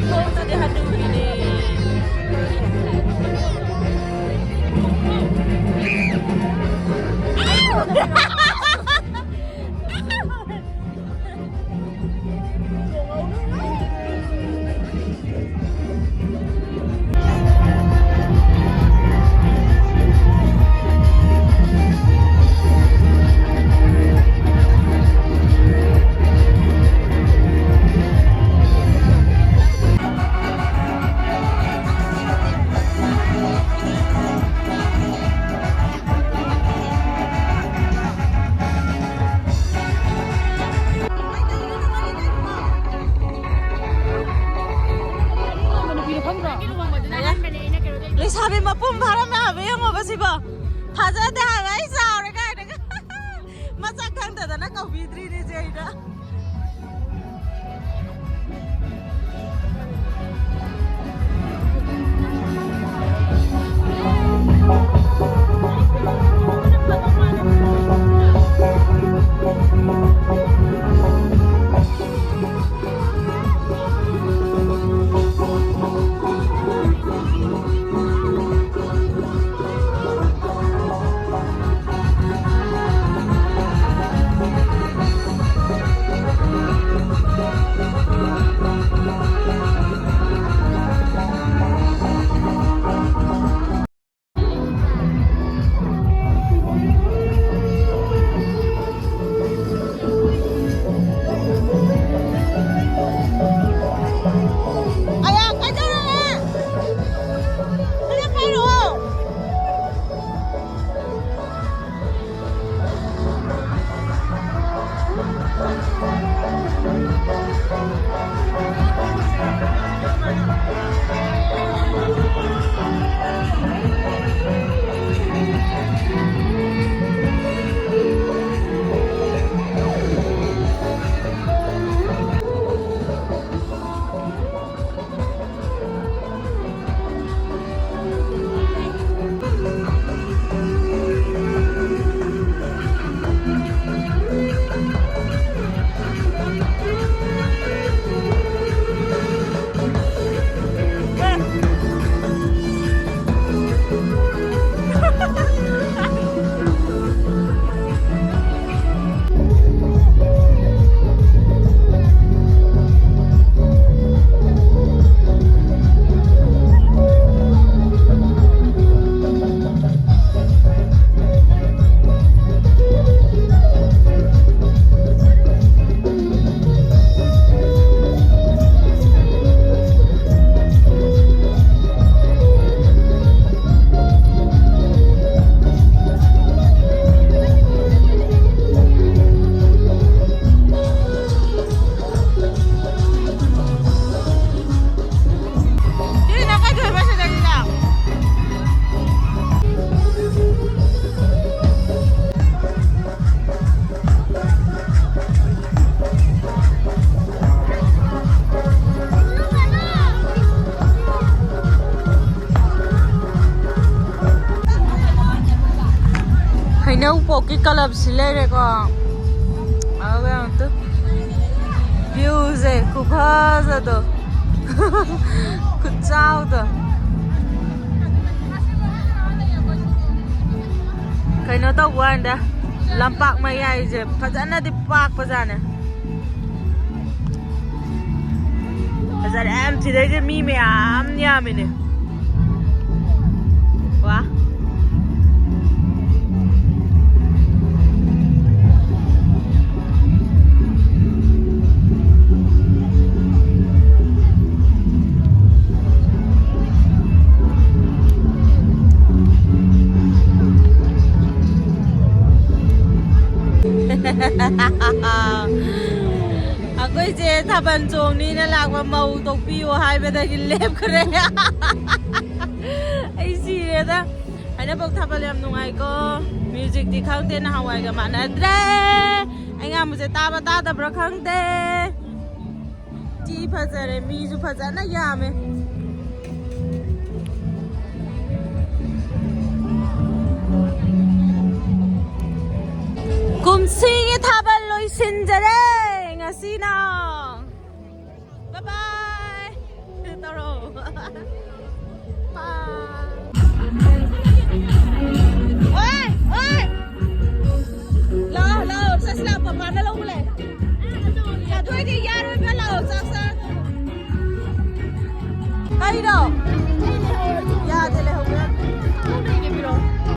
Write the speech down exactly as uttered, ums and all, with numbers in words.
ꯁꯣꯝꯗꯗꯤ ꯍꯅꯨꯕꯤꯅꯦ꯫ ꯂꯩꯁꯥꯕꯤ ꯃꯄꯨꯡ ꯐꯥꯔꯝꯃꯦ ꯍꯥꯏꯕ, ꯌꯦꯡꯉꯣꯕ ꯁꯤꯕꯣ꯫ ꯊꯥꯖꯗꯦ ꯍꯥꯏꯕ, ꯑꯩ ꯆꯥꯎꯔꯦ ꯀꯥꯏꯅꯒ꯫ ꯃꯁꯛ ꯈꯪꯗꯗꯅ ꯀꯧꯕꯤꯗ꯭ꯔꯤꯅꯦ ꯆꯦ ꯑꯩꯅ꯫ ꯏꯅꯧꯄꯣꯛꯀꯤ ꯀꯂꯕꯁꯤ ꯂꯩꯔꯦꯀꯣ꯫ ꯑꯗꯨꯒ ꯑꯃꯨꯛꯇ viewꯁꯦ ꯈꯨꯐꯖꯗꯣ꯫ ꯈꯨꯠꯆꯥꯎꯗꯣ꯫ ꯀꯩꯅꯣ ꯇꯧꯕ ꯋꯥꯅꯤꯗ, ꯂꯝꯄꯥꯛ ꯃꯌꯥꯏꯁꯦ ꯐꯖꯅꯗꯤ ꯄꯥꯛꯄꯖꯥꯠꯅꯦ꯫ ꯐꯖꯔꯦ ꯌꯥꯝ꯫ ꯁꯤꯗꯩꯁꯦ ꯃꯤ ꯃꯌꯥꯝ ꯌꯥꯝꯃꯤꯅꯦ꯫ ꯋꯥ꯫ ꯑꯩꯈꯣꯏꯁꯦ ꯊꯥꯕꯜ ꯆꯣꯡꯅꯤꯅ ꯂꯥꯛꯄ, ꯃꯧ ꯇꯣꯛꯄꯤꯌꯣ ꯍꯥꯏꯕꯗꯒꯤ ꯂꯦꯞꯈ꯭ꯔꯦ꯫ ꯑꯩ ꯁꯤꯔꯦꯗ꯫ ꯍꯥꯏꯅꯕꯧ ꯊꯥꯕꯜ ꯌꯥꯝ ꯅꯨꯡꯉꯥꯏꯀꯣ꯫ Musicꯇꯤ ꯈꯪꯗꯦ, ꯅꯍꯥꯟꯋꯥꯏꯒ ꯃꯥꯟꯅꯗ꯭ꯔꯦ꯫ ꯑꯩ ꯉꯥꯡꯕꯁꯦ ꯇꯥꯕ ꯇꯥꯗꯕ꯭ꯔꯥ ꯈꯪꯗꯦ꯫ ꯊꯤ ꯐꯖꯔꯦ, ꯃꯤꯁꯨ ꯐꯖꯅ ꯌꯥꯝꯃꯦ꯫ ꯀꯨꯝꯁꯤꯒꯤ ꯊꯥꯕꯜ ꯂꯣꯏꯁꯤꯟꯖꯔꯦ ꯉꯁꯤꯅ꯫ Bye bye꯫ ꯇꯧꯔꯣ꯫ Bye꯫ ꯑꯣꯏ, ꯑꯣꯏ꯫ ꯂꯥꯛꯑꯣ, ꯂꯥꯛꯑꯣ꯫ ꯆꯠꯁꯤ ꯂꯥꯛꯑꯣ꯫ ꯄꯄꯥꯅ ꯂꯧꯕ ꯂꯥꯛꯑꯦ꯫ ꯑꯗꯨ ꯑꯣꯏꯗꯤ ꯌꯥꯔꯣꯏꯕ꯫ ꯂꯥꯛꯑꯣ, ꯆꯥꯛ ꯆꯥꯔꯒ꯫ ꯀꯩꯅꯣ?